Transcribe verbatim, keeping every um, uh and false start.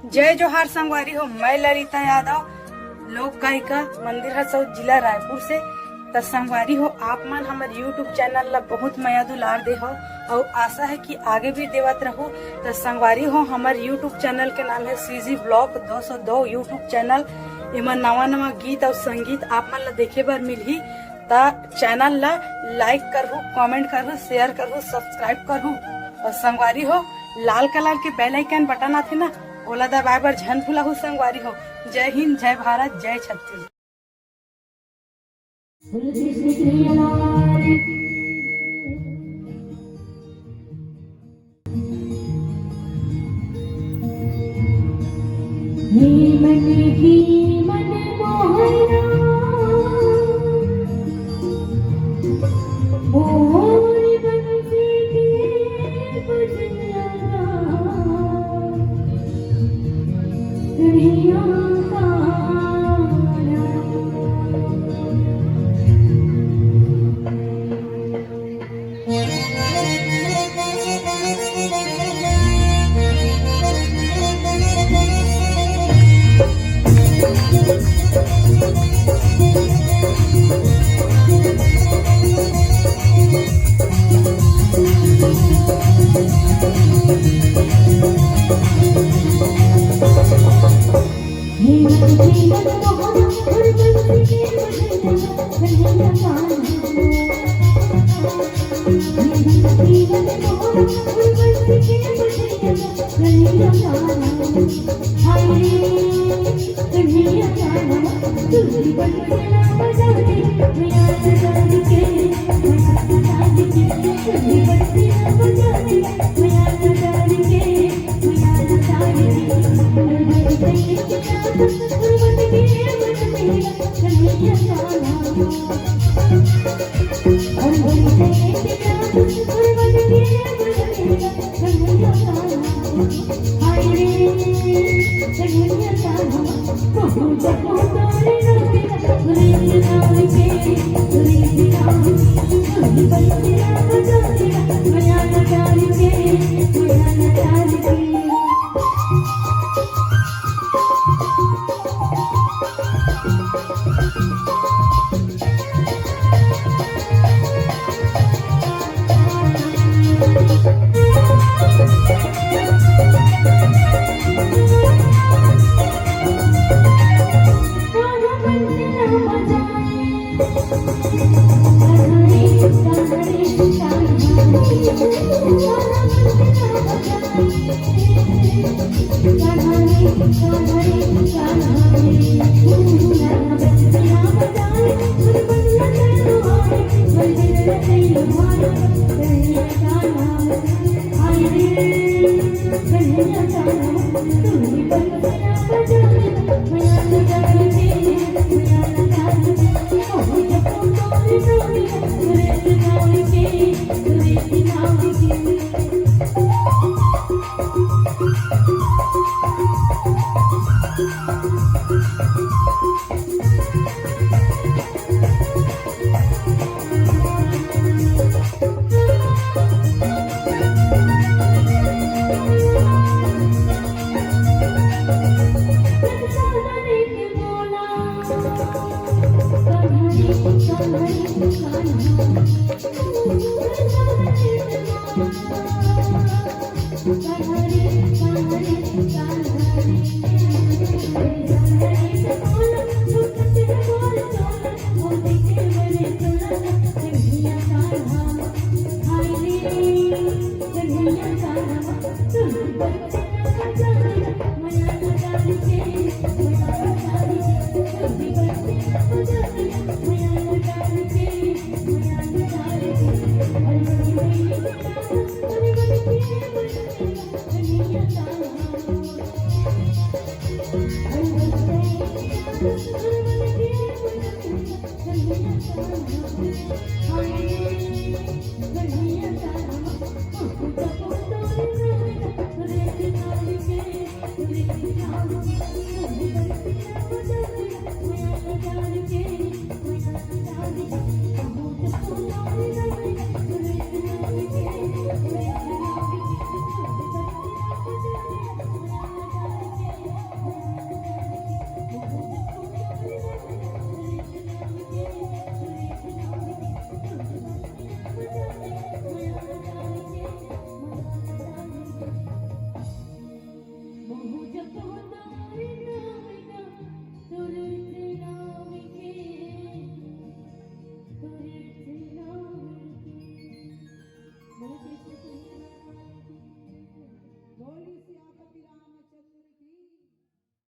जय जोहार संगवारी हो, मैं ललिता यादव, लोक गायिका, मंदिर हसौद, जिला रायपुर से। त संगवारी हो, आप मन हमर YouTube चैनल ला बहुत मया दुलार दे हो, अउ आशा है कि आगे भी देवत रहू। त संगवारी हो, हमर YouTube चैनल के नाम है CG Vlog दो सौ दो YouTube चैनल। एमा नवा नवा गीत अउ संगीत आप मन ला देखे बर मिलही। त चैनल ला लाइक करहू, कमेंट करहू, शेयर करहू, सब्सक्राइब करहू। अउ संगवारी हो, लाल कलर के बेल आइकन बटन आथे ना, ओला दबाए बर झन भुलाहू संगवारी हो। जय हिंद, जय भारत, जय छत्तीसगढ़।